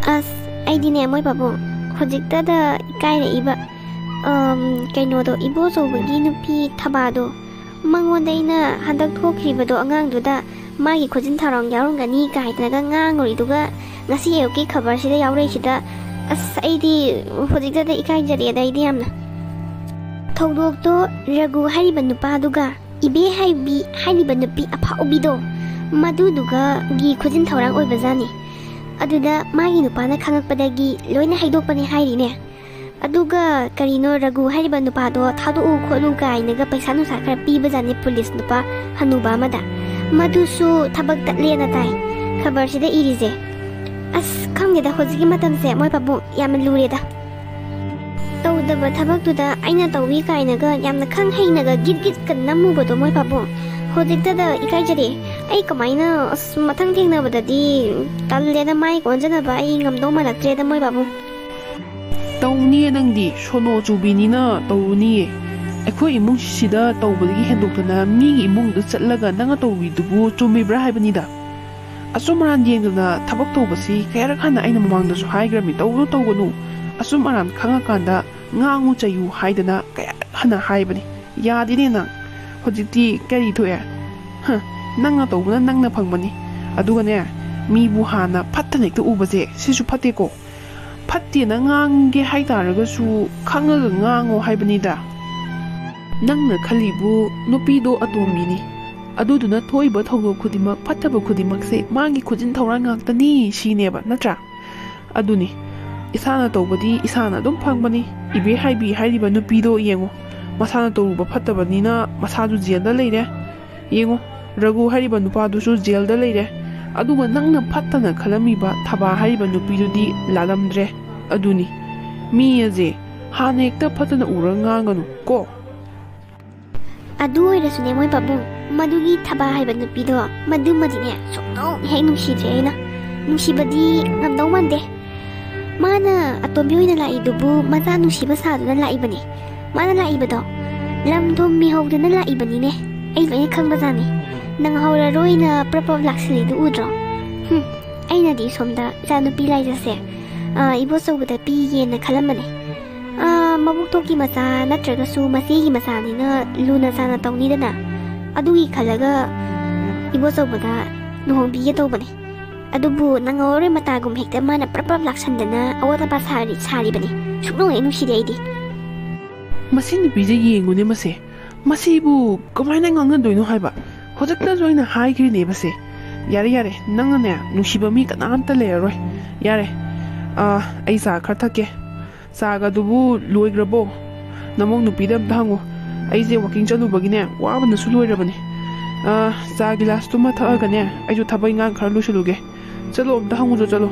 ꯑꯁ, ꯑꯩꯗꯤꯅꯦ, ꯃꯣꯏ ꯄꯥꯕꯨꯡ, ꯍꯧꯖꯤꯛꯇꯗ ꯏꯀꯥꯏꯔꯛꯏꯕ, ꯑꯝ, ꯀꯩꯅꯣꯗꯣ, ꯏꯕꯣꯆꯧꯕꯒꯤ ꯅꯨꯄꯤ ꯊꯕꯥꯗꯣ, ꯃꯉꯣꯟꯗ ꯑꯩꯅ ꯍꯟꯗꯛ ꯊꯣꯛꯈ꯭ꯔꯤꯕꯗꯣ, ꯑꯉꯥꯡꯗꯨꯗ ꯃꯥꯒꯤ ꯈꯨꯖꯤꯟ ꯊꯧꯔꯥꯡ ꯌꯥꯎꯔꯝꯒꯅꯤ ꯀꯥꯏꯗꯅꯒ ꯉꯥꯡꯉꯨꯔꯤꯗꯨꯒ, ꯉꯁꯤ ꯑꯌꯨꯛꯀꯤ ꯈꯕꯔꯁꯤꯗ ꯌꯥꯎꯔꯛꯏꯁꯤꯗ, ꯑꯁ, ꯑꯩꯗꯤ ꯍꯧꯖꯤꯛꯇꯗ ꯏꯀꯥꯏꯖꯔꯛꯑꯦꯗ ꯑꯩꯗꯤ ꯌꯥꯝꯅ꯫ ꯊꯧꯗꯣꯛꯇꯣ ꯔꯘꯨ ꯍꯥꯏꯔꯤꯕ ꯅꯨꯄꯥꯗꯨꯒ ꯏꯕꯦ ꯍꯥꯏꯕꯤ ꯍꯥꯏꯔꯤꯕ ꯅꯨꯄꯤ ꯑꯐꯥꯎꯕꯤꯗꯣ, ꯃꯗꯨꯗꯨꯒꯒꯤ ꯈꯨꯖꯤꯟ ꯊꯧꯔꯥꯡ ꯑꯣꯏꯕꯖꯥꯠꯅꯤ꯫ ꯑꯗꯨꯗ ꯃꯥꯒꯤ ꯅꯨꯄꯥꯅ ꯈꯪꯉꯛꯄꯗꯒꯤ ꯂꯣꯏꯅ ꯍꯥꯏꯗꯣꯛꯄꯅꯤ ꯍꯥꯏꯔꯤꯅꯦ꯫ ꯑꯗꯨꯒ ꯀꯔꯤꯅꯣ, ꯔꯘꯨ ꯍꯥꯏꯔꯤꯕ ꯅꯨꯄꯥꯗꯣ ꯊꯥꯗꯣꯛꯎ ꯈꯣꯠꯂꯨ ꯀꯥꯏꯅꯒ ꯄꯩꯁꯥ ꯅꯨꯡꯁꯥ ꯈꯔ ꯄꯤꯕꯖꯥꯠꯅꯤ ꯄꯨꯂꯤꯁ ꯅꯨꯄꯥ ꯍꯅꯨꯕ ꯑꯃꯗ꯫ ꯃꯗꯨꯁꯨ ꯊꯕꯛ ꯇꯠꯂꯦꯅ ꯇꯥꯏ ꯈꯕꯔꯁꯤꯗ ꯏꯔꯤꯁꯦ꯫ ꯑꯁ, ꯈꯪꯗꯦꯗ, ꯍꯧꯖꯤꯛꯀꯤ ꯃꯇꯝꯁꯦ ꯃꯣꯏ ꯄꯥꯕꯨꯡ ꯌꯥꯝꯅ ꯂꯨꯔꯦꯗ꯫ ꯇꯧꯗꯕ ꯊꯕꯛꯇꯨꯗ ꯑꯩꯅ ꯇꯧꯏ ꯀꯥꯏꯅꯒ ꯌꯥꯝꯅ ꯈꯪ ꯍꯩꯅꯒ ꯒꯤꯠ ꯒꯤꯠꯀ ꯅꯝꯃꯨꯕꯗꯣ ꯃꯣꯏ ꯄꯥꯕꯨꯡ꯫ ꯍꯧꯖꯤꯛꯇꯗ ꯏꯀꯥꯏꯖꯔꯦ꯫ ꯑꯩ ꯀꯃꯥꯏꯅ, ꯑꯁ, ꯃꯊꯪ ꯊꯦꯡꯅꯕꯗꯗꯤ ꯇꯜꯂꯦꯗ, ꯃꯥꯏ ꯑꯣꯟꯖꯅꯕ ꯑꯩ ꯉꯝꯗꯧ ꯃꯥꯜꯂꯛꯇ꯭ꯔꯦꯗ ꯃꯣꯏ ꯄꯥꯕꯨꯡ꯫ ꯇꯧꯅꯤꯌꯦ, ꯅꯪꯗꯤ ꯁꯣꯅꯣ ꯆꯨꯕꯤꯅꯤꯅ ꯇꯧꯔꯨꯅꯤꯌꯦ꯫ ꯑꯩꯈꯣꯏ ꯏꯃꯨꯡꯁꯤꯗ ꯇꯧꯕꯗꯒꯤ ꯍꯦꯟꯗꯣꯛꯇꯅ ꯃꯤꯒꯤ ꯏꯃꯨꯡꯗ ꯆꯠꯂꯒ ꯅꯪꯅ ꯇꯧꯔꯤꯗꯨꯕꯨ ꯆꯨꯝꯃꯤꯕ꯭ꯔꯥ ꯍꯥꯏꯕꯅꯤꯗ꯫ ꯑꯆꯨꯝ ꯑꯔꯥꯟ ꯌꯦꯡꯗꯅ ꯊꯕꯛ ꯇꯧꯕꯁꯤ ꯀꯌꯥꯔꯛ ꯍꯥꯟꯅ ꯑꯩꯅ ꯃꯃꯥꯡꯗꯁꯨ ꯍꯥꯏꯈ꯭ꯔꯕꯅꯤ, ꯇꯧꯒꯅꯨ, ꯇꯧꯒꯅꯨ꯫ ꯑꯆꯨꯝ ꯑꯔꯥꯟ ꯈꯪꯉꯀꯥꯟꯗ ꯉꯥꯡꯉꯨ ꯆꯩꯌꯨ ꯍꯥꯏꯗꯅ ꯀꯌꯥꯔꯛ ꯍꯥꯟꯅ ꯍꯥꯏꯕꯅꯤ꯫ ꯌꯥꯗꯦꯅꯦ ꯅꯪ꯫ ꯍꯧꯖꯤꯛꯇꯤ ꯀꯔꯤ ꯊꯣꯛꯑꯦ? ꯍ, ꯅꯪꯅ ꯇꯧꯕꯅ ꯅꯪꯅ ꯐꯪꯕꯅꯤ꯫ ꯑꯗꯨꯒꯅꯦ, ꯃꯤꯕꯨ ꯍꯥꯟꯅ ꯐꯠꯇꯅ ꯍꯦꯛꯇ ꯎꯕꯁꯦ ꯁꯤꯁꯨ ꯐꯠꯇꯦꯀꯣ꯫ ꯐꯠꯇꯦꯅ ꯉꯥꯡꯒꯦ ꯍꯥꯏꯇꯥꯔꯒꯁꯨ ꯈꯪꯉꯒ ꯉꯥꯡꯉꯣ ꯍꯥꯏꯕꯅꯤꯗ꯫ ꯅꯪꯅ ꯈꯜꯂꯤꯕꯨ ꯅꯨꯄꯤꯗꯣ ꯑꯇꯣꯝꯕꯤꯅꯤ꯫ ꯑꯗꯨꯗꯨꯅ ꯊꯣꯛꯏꯕ ꯊꯧꯗꯣꯛ ꯈꯨꯗꯤꯡꯃꯛ, ꯐꯠꯇꯕ ꯈꯨꯗꯤꯡꯃꯛꯁꯦ ꯃꯥꯒꯤ ꯈꯨꯖꯤꯟ ꯊꯧꯔꯥꯡ ꯉꯥꯛꯇꯅꯤ ꯁꯤꯅꯦꯕ, ꯅꯠꯇ꯭ꯔꯥ? ꯑꯗꯨꯅꯤ, ꯏꯁꯥꯅ ꯇꯧꯕꯗꯤ ꯏꯁꯥꯅ ꯑꯗꯨꯝ ꯐꯪꯕꯅꯤ꯫ ꯏꯕꯦ ꯍꯥꯏꯕꯤ ꯍꯥꯏꯔꯤꯕ ꯅꯨꯄꯤꯗꯣ ꯌꯦꯡꯉꯨ, ꯃꯁꯥꯅ ꯇꯧꯔꯨꯕ ꯐꯠꯇꯕꯅꯤꯅ ꯃꯁꯥꯗꯨ ꯖꯦꯜꯗ ꯂꯩꯔꯦ꯫ ꯌꯦꯡꯉꯨ, ꯔꯘꯨ ꯍꯥꯏꯔꯤꯕ ꯅꯨꯄꯥꯗꯨꯁꯨ ꯖꯦꯜꯗ ꯂꯩꯔꯦ꯫ ꯑꯗꯨꯒ ꯅꯪꯅ ꯐꯠꯇꯅ ꯈꯜꯂꯝꯃꯤꯕ ꯊꯕꯥ ꯍꯥꯏꯔꯤꯕ ꯅꯨꯄꯤꯗꯨꯗꯤ ꯂꯥꯜꯂꯝꯗ꯭ꯔꯦ꯫ ꯑꯗꯨꯅꯤ, ꯃꯤ ꯑꯁꯦ ꯍꯥꯟꯅ ꯍꯦꯛꯇ ꯐꯠꯇꯅ ꯎꯔꯒ ꯉꯥꯡꯒꯅꯨ ꯀꯣ꯫ ꯑꯗꯨ ꯑꯣꯏꯔꯁꯨꯅꯦ ꯃꯣꯏ ꯄꯥꯕꯨꯡ, ꯃꯗꯨꯒꯤ ꯊꯕꯥ ꯍꯥꯏꯕ ꯅꯨꯄꯤꯗꯣ, ꯃꯗꯨꯃꯗꯤꯅꯦ ꯁꯨꯡꯅꯨꯡ ꯍꯦꯛ ꯅꯨꯡꯁꯤꯗ꯭ꯔꯦ ꯑꯩꯅ꯫ ꯅꯨꯡꯁꯤꯕꯗꯤ ꯉꯝꯗꯧ ꯃꯥꯟꯗꯦ꯫ ꯃꯥꯅ ꯑꯇꯣꯝꯕꯤ ꯑꯣꯏꯅ ꯂꯥꯛꯏꯗꯨꯕꯨ ꯃꯆꯥ ꯅꯨꯡꯁꯤꯕ ꯁꯥꯗꯨꯅ ꯂꯥꯛꯏꯕꯅꯦ꯫ ꯃꯥꯅ ꯂꯥꯛꯏꯕꯗꯣ ꯂꯝ ꯊꯨꯝ ꯃꯤꯍꯧꯗꯅ ꯂꯥꯛꯏꯕꯅꯤꯅꯦ꯫ ꯑꯩ ꯂꯣꯏꯅ ꯈꯪꯕꯖꯥꯠꯅꯤ꯫ ꯅꯪꯍꯧꯔꯔꯣꯏꯅ ꯄ꯭ꯔꯞ ꯄ꯭ꯔꯞ ꯂꯥꯛꯁꯤꯜꯂꯤꯗꯨ ꯎꯗ꯭ꯔꯣ? ꯍꯨꯝ, ꯑꯩꯅꯗꯤ ꯁꯣꯝꯗ ꯏꯆꯥꯅꯨꯄꯤ ꯂꯥꯏꯖꯁꯦ, ꯑ, ꯏꯕꯣꯆꯧꯕꯗ ꯄꯤꯒꯦꯅ ꯈꯜꯂꯝꯕꯅꯦ꯫ ꯑ, ꯃꯕꯨꯛꯊꯣꯛꯀꯤ ꯃꯆꯥ ꯅꯠꯇ꯭ꯔꯒꯁꯨ ꯃꯆꯦꯒꯤ ꯃꯆꯥꯅꯤꯅ ꯂꯨꯅ ꯆꯥꯟꯅ ꯇꯧꯅꯤꯗꯅ꯫ ꯑꯗꯨꯒꯤ ꯈꯜꯂꯒ ꯏꯕꯣꯆꯧꯕꯗ ꯂꯨꯍꯣꯡꯕꯤꯒꯦ ꯇꯧꯕꯅꯦ꯫ ꯑꯗꯨꯕꯨ ꯅꯪꯍꯧꯔꯣꯏ ꯃꯇꯥꯒꯨꯝ ꯍꯦꯛꯇ ꯃꯥꯅ ꯄ꯭ꯔꯞ ꯄ꯭ꯔꯞ ꯂꯥꯛꯁꯟꯗꯅ ꯑꯋꯥꯠ ꯑꯄꯥ ꯁꯥꯔꯤ-, ꯁꯥꯔꯤꯕꯅꯤ꯫ ꯁꯨꯛꯅꯨꯡ ꯍꯦꯛ ꯅꯨꯡꯁꯤꯗꯦ ꯑꯩꯗꯤ꯫ ꯃꯁꯤ ꯅꯨꯄꯤꯁꯦ ꯌꯦꯡꯉꯨꯅꯦ ꯃꯁꯦ꯫ ꯃꯁꯤꯕꯨ ꯀꯃꯥꯏꯅ ꯉꯥꯡꯅꯗꯣꯏꯅꯣ ꯍꯥꯏꯕ? ꯍꯧꯖꯤꯛꯇꯁꯨ ꯑꯩꯅ ꯍꯥꯏꯈ꯭ꯔꯤꯅꯦ ꯃꯁꯦ꯫ ꯌꯥꯔꯦ, ꯌꯥꯔꯦ, ꯅꯪꯅꯅꯦ ꯅꯨꯡꯁꯤꯕ ꯃꯤ ꯀꯅꯥꯝꯇ ꯂꯩꯔꯔꯣꯏ꯫ ꯌꯥꯔꯦ, ꯑꯥ, ꯑꯩ ꯆꯥ ꯈꯔ ꯊꯛꯀꯦ꯫ ꯆꯥꯒꯗꯨꯕꯨ ꯂꯣꯏꯈ꯭ꯔꯕꯣ? ꯅꯃꯧ ꯅꯨꯄꯤꯗ ꯑꯝꯇ ꯍꯪꯉꯨ꯫ ꯑꯩꯁꯦ ꯋꯥꯀꯤꯡ ꯆꯠꯂꯨꯕꯒꯤꯅꯦ, ꯋꯥꯕꯅꯁꯨ ꯂꯣꯏꯔꯕꯅꯤ꯫ ꯑ, ꯆꯥ ꯒꯤꯂꯥꯁꯇꯨꯃ ꯊꯛꯑꯒꯅꯦ, ꯑꯩꯁꯨ ꯊꯕꯛ ꯏꯪꯈꯥꯡ ꯈꯔ ꯂꯣꯏꯁꯤꯜꯂꯨꯒꯦ꯫ ꯆꯠꯂꯣ, ꯑꯝꯇ ꯍꯪꯉꯨꯆꯣ, ꯆꯠꯂꯣ꯫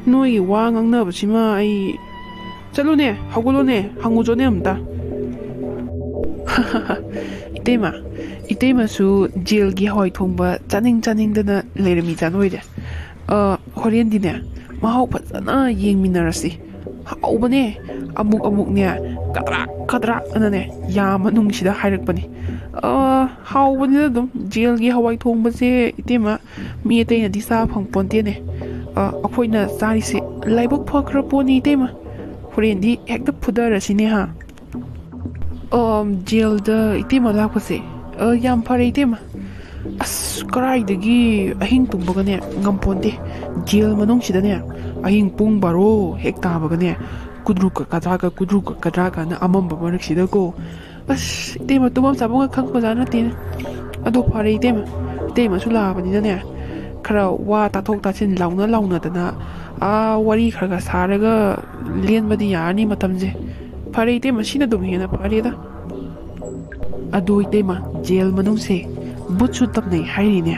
ꯅꯣꯏꯒꯤ ꯋꯥ ꯉꯥꯡꯅꯕꯁꯤꯃ ꯑꯩ, ꯆꯠꯂꯨꯅꯦ, ꯍꯧꯒꯠꯂꯣꯅꯦ, ꯍꯪꯉꯨꯆꯣꯅꯦ ꯑꯝꯇ꯫ ꯏꯇꯩꯃ, ꯏꯇꯩꯃꯁꯨ ꯖꯦꯜꯒꯤ ꯍꯋꯥꯏ ꯊꯣꯡꯕ ꯆꯥꯅꯤꯡ ꯆꯥꯅꯤꯡꯗꯅ ꯂꯩꯔꯝꯃꯤꯖꯥꯠ ꯑꯣꯏꯔꯦ꯫ ꯑ, ꯍꯣꯔꯦꯟꯗꯤꯅꯦ, ꯃꯍꯥꯎ ꯐꯖꯅ ꯌꯦꯡꯃꯤꯟꯅꯔꯁꯤ꯫ ꯍꯥꯎꯕꯅꯦ꯫ ꯑꯃꯨꯛ ꯑꯃꯨꯛꯅꯦ, ꯀꯗ꯭ꯔꯥꯛ ꯀꯗ꯭ꯔꯥꯛ ꯑꯅꯅꯦ, ꯌꯥ ꯃꯅꯨꯡꯁꯤꯗ ꯍꯥꯏꯔꯛꯄꯅꯤ꯫ ꯑ, ꯍꯥꯎꯕꯅꯤꯗ ꯑꯗꯨꯝ꯫ ꯖꯦꯜꯒꯤ ꯍꯋꯥꯏ ꯊꯣꯡꯕꯁꯦ, ꯏꯇꯩꯃ, ꯃꯤ ꯑꯇꯩꯅꯗꯤ ꯆꯥꯕ ꯐꯪ ꯄꯣꯟꯇꯦꯅꯦ꯫ ꯑ, ꯑꯩꯈꯣꯏꯅ ꯆꯥꯔꯤꯁꯦ ꯂꯥꯏꯕꯛ ꯐꯈ꯭ꯔ ꯄꯣꯠꯅꯤ, ꯏꯇꯩꯃ꯫ ꯍꯣꯔꯦꯟꯗꯤ ꯍꯦꯛꯇ ꯐꯨꯗꯔꯁꯤꯅꯦ, ꯍꯥ? ꯑ, ꯖꯦꯜꯗ ꯏꯇꯩꯃ ꯂꯥꯛꯄꯁꯦ, ꯑ, ꯌꯥꯝ ꯐꯔꯦ, ꯏꯇꯩꯃ꯫ ꯑꯁ, ꯀꯔꯥꯏꯗꯒꯤ ꯑꯍꯤꯡ ꯇꯨꯝꯕꯒꯅꯦ ꯉꯝꯄꯣꯟꯇꯦ꯫ ꯖꯦꯜ ꯃꯅꯨꯡꯁꯤꯗꯅꯦ, ꯑꯍꯤꯡ ꯄꯨꯡ ꯕꯥꯔꯣ ꯍꯦꯛ ꯇꯥꯕꯒꯅꯦ, ꯀꯨꯗ꯭ꯔꯨꯛꯀ ꯀꯗ꯭ꯔꯥꯛꯀ, ꯀꯨꯗ꯭ꯔꯨꯛꯀ ꯀꯗ꯭ꯔꯥꯛꯀꯅ ꯑꯃꯝꯕ ꯃꯔꯛꯁꯤꯗꯀꯣ꯫ ꯑꯁ, ꯏꯇꯩꯃ, ꯇꯨꯝꯐꯝ ꯆꯥꯐꯝꯒ ꯈꯪꯕꯖꯥꯠ ꯅꯠꯇꯦꯅꯦ꯫ ꯑꯗꯣ ꯐꯔꯦ, ꯏꯇꯩꯃ, ꯏꯇꯩꯃꯁꯨ ꯂꯥꯛꯑꯕꯅꯤꯅꯅꯦ, ꯈꯔ ꯋꯥ ꯇꯥꯊꯣꯛ ꯇꯥꯁꯤꯟ ꯂꯥꯎꯅ ꯂꯥꯎꯅꯗꯅ, ꯑꯥ, ꯋꯥꯔꯤ ꯈꯔ ꯈꯔ ꯁꯥꯔꯒ ꯂꯦꯟꯕꯗꯤ ꯌꯥꯔꯅꯤ ꯃꯇꯝꯁꯦ꯫ ꯐꯔꯦ, ꯏꯇꯩꯃ, ꯁꯤꯅ ꯑꯗꯨꯝ ꯍꯦꯟꯅ ꯐꯔꯦꯗ꯫ ꯑꯗꯣ, ꯏꯇꯩꯃ, ꯖꯦꯜ ꯃꯅꯨꯡꯁꯦ ꯕꯨꯠꯁꯨ ꯇꯝꯅꯩ ꯍꯥꯏꯔꯤꯅꯦ꯫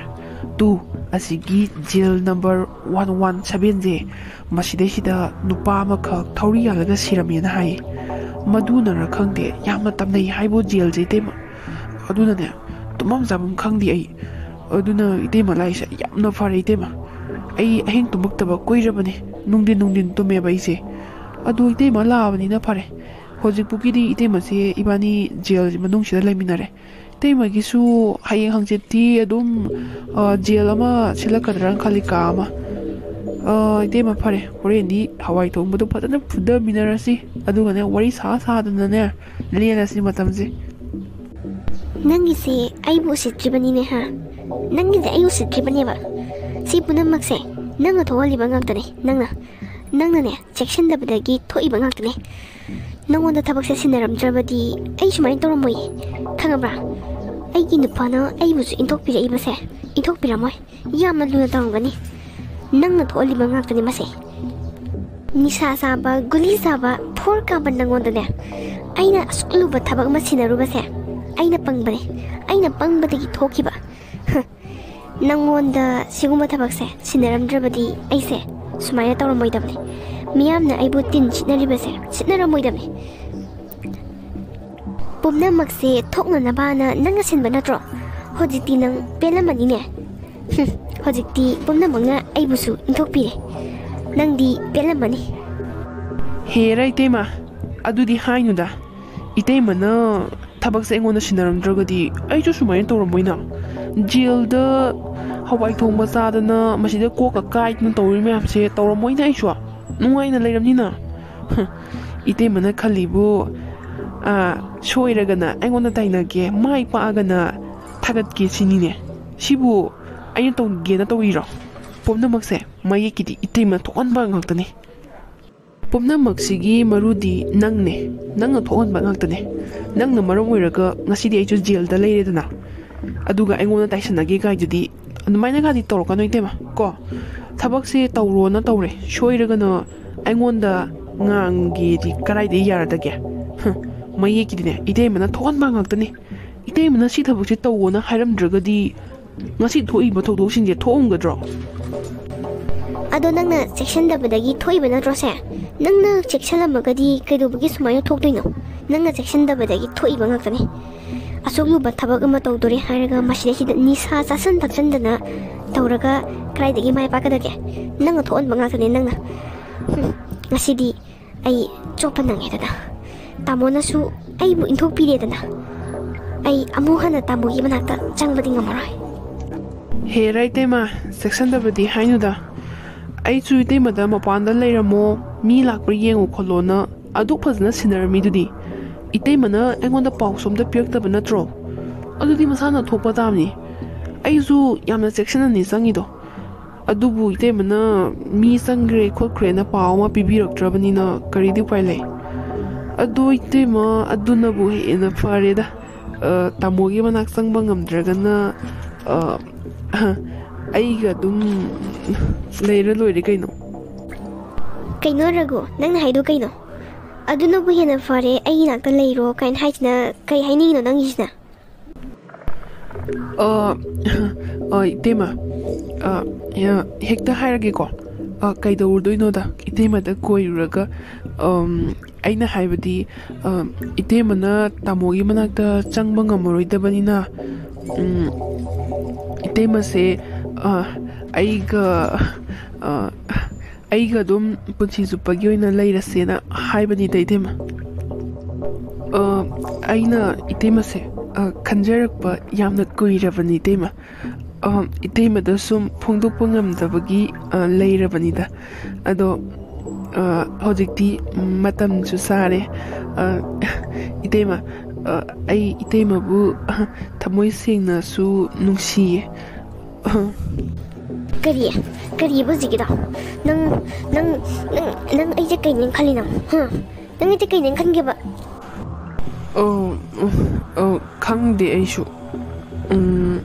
ꯇꯨ, ꯑꯁꯤꯒꯤ ꯖꯦꯜ ꯅꯝꯕꯔ ꯋꯥꯟ ꯋꯥꯟ ꯁꯚꯦꯟꯁꯦ, ꯃꯁꯤꯗꯩꯁꯤꯗ ꯅꯨꯄꯥ ꯑꯃꯈꯛ ꯊꯧꯔꯤ ꯌꯥꯜꯂꯒ ꯁꯤꯔꯝꯃꯦꯅ ꯍꯥꯏꯌꯦ꯫ ꯃꯗꯨꯅꯔ ꯈꯪꯗꯦ, ꯌꯥꯝꯅ ꯇꯝꯅꯩ ꯍꯥꯏꯕꯨ ꯖꯦꯜꯁꯦ, ꯏꯇꯩꯃ꯫ ꯑꯗꯨꯅꯅꯦ, ꯇꯨꯝꯐꯝ ꯆꯥꯐꯝ ꯈꯪꯗꯦ ꯑꯩ꯫ ꯑꯗꯨꯅ, ꯏꯇꯩꯃ, ꯂꯥꯛꯏꯁꯦ ꯌꯥꯝꯅ ꯐꯔꯦ, ꯏꯇꯩꯃ꯫ ꯑꯩ ꯑꯍꯤꯡ ꯇꯨꯝꯃꯛꯇꯕ ꯀꯨꯏꯔꯕꯅꯤ꯫ ꯅꯨꯡꯊꯤꯟ ꯅꯨꯡꯊꯤꯟ ꯇꯨꯝꯃꯦꯕ ꯑꯩꯁꯦ꯫ ꯑꯗꯨ ꯏꯇꯩꯃ ꯂꯥꯛꯑꯕꯅꯤꯅ ꯐꯔꯦ꯫ ꯍꯧꯖꯤꯛꯄꯨꯒꯤꯗꯤ ꯏꯇꯩꯃꯁꯦ ꯏꯕꯥꯅꯤ ꯖꯦꯜ ꯃꯅꯨꯡꯁꯤꯗ ꯂꯩꯃꯤꯟꯅꯔꯦ꯫ ꯏꯇꯩꯃꯒꯤꯁꯨ ꯍꯌꯦꯡ ꯍꯪꯆꯤꯠꯇꯤ ꯑꯗꯨꯝ, ꯑ, ꯖꯦꯜ ꯑꯃ ꯁꯤꯜꯂꯛꯀꯗ꯭ꯔꯥꯅ ꯈꯜꯂꯤ, ꯀꯥ ꯑꯃ꯫ ꯑ, ꯏꯇꯩꯃ, ꯐꯔꯦ, ꯍꯣꯔꯦꯟꯗꯤ ꯍꯋꯥꯏ ꯊꯣꯡꯕꯗꯣ ꯐꯖꯅ ꯐꯨꯗꯃꯤꯟꯅꯔꯁꯤ꯫ ꯑꯗꯨꯒꯅꯦ, ꯋꯥꯔꯤ ꯁꯥ ꯁꯥꯗꯅꯅꯦ ꯂꯦꯜꯂꯁꯤ ꯃꯇꯝꯁꯦ꯫ ꯅꯪꯒꯤꯁꯦ ꯑꯩꯕꯨ ꯎꯁꯤꯠꯇ꯭ꯔꯤꯕꯅꯤꯅꯦ, ꯍꯥ? ꯅꯪꯒꯤꯁꯦ ꯑꯩ ꯎꯁꯤꯠꯇ꯭ꯔꯤꯕꯅꯦꯕ꯫ ꯁꯤ ꯄꯨꯝꯅꯃꯛꯁꯦ ꯅꯪꯅ ꯊꯣꯛꯍꯜꯂꯤꯕ ꯉꯥꯛꯇꯅꯦ꯫ ꯅꯪꯅ, ꯅꯪꯅꯅꯦ, ꯆꯦꯛꯁꯤꯟꯗꯕꯗꯒꯤ ꯊꯣꯛꯏꯕ ꯉꯥꯛꯇꯅꯦ꯫ ꯅꯪꯉꯣꯟꯗ ꯊꯕꯛꯁꯦ ꯁꯤꯟꯅꯔꯝꯗ꯭ꯔꯕꯗꯤ ꯑꯩ ꯁꯨꯃꯥꯏꯅ ꯇꯧꯔꯝꯃꯣꯏꯌꯦ, ꯈꯪꯉꯕ꯭ꯔꯥ? ꯑꯩꯒꯤ ꯅꯨꯄꯥꯅ ꯑꯩꯕꯨꯁꯨ ꯏꯟꯊꯣꯛꯄꯤꯔꯛꯏꯕꯁꯦ, ꯏꯟꯊꯣꯛꯄꯤꯔꯝꯃꯣꯏ꯫ ꯌꯥꯝꯅ ꯂꯨꯅ ꯇꯧꯔꯝꯒꯅꯤ꯫ ꯅꯪꯅ ꯊꯣꯛꯍꯜꯂꯤꯕ ꯉꯥꯛꯇꯅꯤ ꯃꯁꯦ꯫ ꯅꯤꯁꯥ ꯆꯥꯕ, ꯒꯨꯂꯤ ꯆꯥꯕ, ꯐꯣꯔ ꯀꯥꯕ ꯅꯪꯉꯣꯟꯗꯅꯦ, ꯑꯩꯅ ꯑꯁꯨꯛ ꯂꯨꯕ ꯊꯕꯛ ꯑꯃ ꯁꯤꯟꯅꯔꯨꯕꯁꯦ ꯑꯩꯅ ꯄꯪꯕꯅꯦ꯫ ꯑꯩꯅ ꯄꯪꯕꯗꯒꯤ ꯊꯣꯛꯈꯤꯕ꯫ ꯅꯪꯉꯣꯟꯗ ꯁꯤꯒꯨꯝꯕ ꯊꯕꯛꯁꯦ ꯁꯤꯟꯅꯔꯝꯗ꯭ꯔꯕꯗꯤ ꯑꯩꯁꯦ ꯁꯨꯃꯥꯏꯅ ꯇꯧꯔꯝꯃꯣꯏꯗꯕꯅꯤ꯫ ꯃꯤꯌꯥꯝꯅ ꯑꯩꯕꯨ ꯇꯤꯟ ꯁꯤꯠꯅꯔꯤꯕꯁꯦ ꯁꯤꯠꯅꯔꯝꯃꯣꯏꯗꯕꯅꯤ꯫ ꯄꯨꯝꯅꯃꯛꯁꯦ ꯊꯣꯛꯅꯅꯕꯅ ꯅꯪꯅ ꯁꯤꯟꯕ ꯅꯠꯇ꯭ꯔꯣ? ꯍꯧꯖꯤꯛꯇꯤ ꯅꯪ ꯄꯦꯜꯂꯝꯃꯅꯤꯅꯦ꯫ ꯍꯨꯝ, ꯍꯧꯖꯤꯛꯇꯤ ꯄꯨꯝꯅꯃꯛꯅ ꯑꯩꯕꯨꯁꯨ ꯏꯟꯊꯣꯛꯄꯤꯔꯦ꯫ ꯅꯪꯗꯤ ꯄꯦꯜꯂꯝꯃꯅꯤ꯫ ꯍꯦꯔꯥ ꯏꯇꯩꯃ, ꯑꯗꯨꯗꯤ ꯍꯥꯏꯅꯨꯗ꯫ ꯏꯇꯩꯃꯅ ꯊꯕꯛꯁꯦ ꯑꯩꯉꯣꯟꯗ ꯁꯤꯟꯅꯔꯝꯗ꯭ꯔꯒꯗꯤ ꯑꯩꯁꯨ ꯁꯨꯃꯥꯏꯅ ꯇꯧꯔꯝꯃꯣꯏꯅ꯫ ꯖꯦꯜꯗ ꯍꯋꯥꯏ ꯊꯣꯡꯕ ꯆꯥꯗꯅ, ꯃꯁꯤꯗ ꯀꯣꯛꯀ ꯀꯥꯏꯗꯅ ꯇꯧꯔꯤ ꯃꯌꯥꯝꯁꯦ ꯇꯧꯔꯝꯃꯣꯏꯅ ꯑꯩꯁꯨ꯫ ꯅꯨꯡꯉꯥꯏꯅ ꯂꯩꯔꯝꯅꯤꯅ꯫ ꯍ, ꯏꯇꯩꯃꯅ ꯈꯜꯂꯤꯕꯨ, ꯑꯥ, ꯁꯣꯏꯔꯒꯅ ꯑꯩꯉꯣꯟꯗ ꯇꯥꯏꯅꯒꯦ, ꯃꯥꯏ ꯄꯥꯛꯑꯒꯅ ꯊꯥꯒꯠꯀꯦ ꯁꯤꯅꯤꯅꯦ꯫ ꯁꯤꯕꯨ ꯑꯩꯅ ꯇꯧꯒꯦꯅ ꯇꯧꯔꯤꯔꯣ? ꯄꯨꯝꯅꯃꯛꯁꯦ ꯃꯌꯦꯛꯀꯤꯗꯤ ꯏꯇꯩꯃ ꯊꯣꯛꯍꯟꯕ ꯉꯥꯛꯇꯅꯤ꯫ ꯄꯨꯝꯅꯃꯛꯁꯤꯒꯤ ꯃꯔꯨꯗꯤ ꯅꯪꯅꯦ꯫ ꯅꯪꯅ ꯊꯣꯛꯍꯟꯕ ꯉꯥꯛꯇꯅꯦ꯫ ꯅꯪꯅ ꯃꯔꯝ ꯑꯣꯏꯔꯒ ꯉꯁꯤꯗꯤ ꯑꯩꯁꯨ ꯖꯦꯜꯗ ꯂꯩꯔꯦꯗꯅ꯫ ꯑꯗꯨꯒ ꯑꯩꯉꯣꯟꯗ ꯇꯥꯏꯁꯟꯅꯒꯦ ꯀꯥꯏꯗꯨꯗꯤ ꯑꯗꯨꯃꯥꯏꯅꯒꯗꯤ ꯇꯧꯔꯛꯀꯅꯣ ꯏꯇꯩꯃ, ꯀꯣ꯫ ꯊꯕꯛꯁꯦ ꯇꯧꯔꯣꯅ ꯇꯧꯔꯦ, ꯁꯣꯏꯔꯒꯅ ꯑꯩꯉꯣꯟꯗ ꯉꯥꯡꯒꯦꯗꯤ ꯀꯗꯥꯏꯗꯒꯤ ꯌꯥꯔꯗꯒꯦ? ꯍ, ꯃꯌꯦꯛꯀꯤꯗꯤꯅꯦ, ꯏꯇꯩꯃꯅ ꯊꯣꯛꯍꯟꯕ ꯉꯥꯛꯇꯅꯤ꯫ ꯏꯇꯩꯃꯅ ꯁꯤ ꯊꯕꯛꯁꯦ ꯇꯧꯋꯣꯅ ꯍꯥꯏꯔꯝꯗ꯭ꯔꯒꯗꯤ ꯉꯁꯤ ꯊꯣꯛꯏꯕ ꯊꯧꯗꯣꯛꯁꯤꯡꯁꯦ ꯊꯣꯛꯑꯝꯒꯗ꯭ꯔꯣ? ꯑꯗꯣ ꯅꯪꯅ ꯆꯦꯛꯁꯤꯟꯗꯕꯗꯒꯤ ꯊꯣꯛꯏꯕ ꯅꯠꯇ꯭ꯔꯣ ꯁꯦ? ꯅꯪꯅ ꯆꯦꯛꯁꯤꯜꯂꯝꯃꯒꯗꯤ ꯀꯩꯗꯧꯕꯒꯤ ꯁꯨꯃꯥꯏꯅ ꯊꯣꯛꯇꯣꯏꯅꯣ? ꯅꯪꯅ ꯆꯦꯛꯁꯤꯟꯗꯕꯗꯒꯤ ꯊꯣꯛꯏꯕ ꯉꯥꯛꯇꯅꯤ꯫ ꯑꯁꯨꯛ ꯂꯨꯕ ꯊꯕꯛ ꯑꯃ ꯇꯧꯗꯣꯔꯦ ꯍꯥꯏꯔꯒ ꯃꯁꯤꯗꯩꯁꯤꯗ ꯅꯤꯁꯥ ꯆꯥꯁꯟ ꯊꯛꯆꯟꯗꯅ ꯇꯧꯔꯒ ꯀꯗꯥꯏꯗꯒꯤ ꯃꯥꯏ ꯄꯥꯛꯀꯗꯒꯦ? ꯅꯪꯅ ꯊꯣꯛꯍꯟꯕ ꯉꯥꯛꯇꯅꯦ ꯅꯪꯅ꯫ ꯍꯨꯝ, ꯉꯁꯤꯗꯤ ꯑꯩ ꯆꯣꯞꯄ ꯅꯪꯉꯦꯗꯅ꯫ ꯇꯥꯃꯣꯅꯁꯨ ꯑꯩꯕꯨ ꯏꯟꯊꯣꯛꯄꯤꯔꯦꯗꯅ꯫ ꯑꯩ ꯑꯃꯨꯛ ꯍꯟꯅ ꯇꯥꯃꯣꯒꯤ ꯃꯅꯥꯛꯇ ꯆꯪꯕꯗꯤ ꯉꯝꯃꯔꯣꯏ꯫ ꯍꯦꯔꯥ ꯏꯇꯩꯃ, ꯆꯦꯛꯁꯟꯗꯕꯗꯤ ꯍꯥꯏꯅꯨꯗ꯫ ꯑꯩꯁꯨ ꯏꯇꯩꯃꯗ ꯃꯄꯥꯟꯗ ꯂꯩꯔꯝꯃꯣ, ꯃꯤ ꯂꯥꯛꯄ꯭ꯔꯥ ꯌꯦꯡꯉꯨ ꯈꯣꯠꯂꯣꯅ ꯑꯗꯨꯛ ꯐꯖꯅ ꯁꯤꯟꯅꯔꯝꯃꯤꯗꯨꯗꯤ꯫ ꯏꯇꯩꯃꯅ ꯑꯩꯉꯣꯟꯗ ꯄꯥꯎ ꯁꯣꯝꯗ ꯄꯤꯔꯛꯇꯕ ꯅꯠꯇ꯭ꯔꯣ? ꯑꯗꯨꯗꯤ ꯃꯁꯥꯅ ꯊꯣꯛꯄ ꯇꯥꯕꯅꯤ꯫ ꯑꯩꯁꯨ ꯌꯥꯝꯅ ꯆꯦꯛꯁꯤꯟꯅꯅꯤ ꯆꯪꯉꯤꯗꯣ꯫ ꯑꯗꯨꯕꯨ ꯏꯇꯩꯃꯅ ꯃꯤ ꯆꯪꯈ꯭ꯔꯦ ꯈꯣꯠꯈ꯭ꯔꯦꯅ ꯄꯥꯎ ꯑꯃ ꯄꯤꯕꯤꯔꯛꯇ꯭ꯔꯕꯅꯤꯅ ꯀꯔꯤꯗꯤ ꯎꯄꯥꯏ ꯂꯩ? ꯑꯗꯣ ꯏꯇꯩꯃ, ꯑꯗꯨꯅꯕꯨ ꯍꯦꯟꯅ ꯐꯔꯦꯗ꯫ ꯑ, ꯇꯥꯃꯣꯒꯤ ꯃꯅꯥꯛ ꯆꯪꯕ ꯉꯝꯗ꯭ꯔꯒꯅ, ꯑ, ꯑꯩꯒ ꯑꯗꯨꯝ ꯂꯩꯔ ꯂꯣꯏꯔꯦ ꯀꯩꯅꯣ꯫ ꯀꯩꯅꯣ ꯔꯘꯨ, ꯅꯪꯅ ꯍꯥꯏꯗꯣ ꯀꯩꯅꯣ? "ꯑꯗꯨꯅꯕꯨ ꯍꯦꯟꯅ ꯐꯔꯦ, ꯑꯩ ꯏꯅꯥꯛꯇ ꯂꯩꯔꯣ" ꯀꯥꯏꯅ ꯍꯥꯏꯁꯤꯅ ꯀꯩ ꯍꯥꯏꯅꯤꯡꯉꯤꯅꯣ ꯅꯪꯒꯤꯁꯤꯅ? ꯑ, ꯑ, ꯏꯇꯩꯃ, ꯑ, ꯑ, ꯍꯦꯛꯇ ꯍꯥꯏꯔꯒꯦꯀꯣ꯫ ꯑ, ꯀꯩꯗꯧꯔꯨꯗꯣꯏꯅꯣꯗ, ꯏꯇꯩꯃꯗ ꯀꯣꯏꯔꯨꯔꯒ, ꯑꯝ, ꯑꯩꯅ ꯍꯥꯏꯕꯗꯤ, ꯑ, ꯏꯇꯩꯃꯅ ꯇꯥꯃꯣꯒꯤ ꯃꯅꯥꯛꯇ ꯆꯪꯕ ꯉꯝꯃꯔꯣꯏꯗꯕꯅꯤꯅ, ꯎꯝ, ꯏꯇꯩꯃꯁꯦ, ꯑ, ꯑꯩꯒ, ꯑ, ꯑꯩꯒ ꯑꯗꯨꯝ ꯄꯨꯟꯁꯤ ꯆꯨꯞꯄꯒꯤ ꯑꯣꯏꯅ ꯂꯩꯔꯁꯦꯅ ꯍꯥꯏꯕꯅꯤꯗ, ꯏꯇꯩꯃ꯫ ꯑ, ꯑꯩꯅ ꯏꯇꯩꯃꯁꯦ, ꯑ, ꯈꯟꯖꯔꯛꯄ ꯌꯥꯝꯅ ꯀꯨꯏꯔꯕꯅꯤ, ꯏꯇꯩꯃ꯫ ꯑ, ꯏꯇꯩꯃꯗ ꯁꯨꯝ ꯐꯣꯡꯗꯣꯛꯄ ꯉꯝꯗꯕꯒꯤ, ꯑ, ꯂꯩꯔꯕꯅꯤꯗ꯫ ꯑꯗꯣ, ꯑ, ꯍꯧꯖꯤꯛꯇꯤ ꯃꯇꯝꯁꯨ ꯆꯥꯔꯦ꯫ ꯑ, ꯏꯇꯩꯃ, ꯑ, ꯑꯩ ꯏꯇꯩꯃꯕꯨ, ꯑ, ꯊꯃꯣꯏ ꯁꯦꯡꯅꯁꯨ ꯅꯨꯡꯁꯤꯌꯦ꯫ ꯑ, ꯀꯔꯤ? ꯀꯔꯤꯕ ꯍꯧꯖꯤꯛꯀꯤꯗꯣ? ꯅꯪ, ꯅꯪ, ꯅꯪ, ꯅꯪ ꯑꯩꯁꯦ ꯀꯩꯅꯦꯅ ꯈꯜꯂꯤꯅꯣ? ꯍꯥ? ꯅꯪ ꯑꯩꯁꯦ ꯀꯩꯅꯦꯅ ꯈꯟꯒꯦꯕ? ꯑꯧ, ꯑꯧ, ꯈꯪꯗꯦ ꯑꯩꯁꯨ꯫ ꯎꯝ,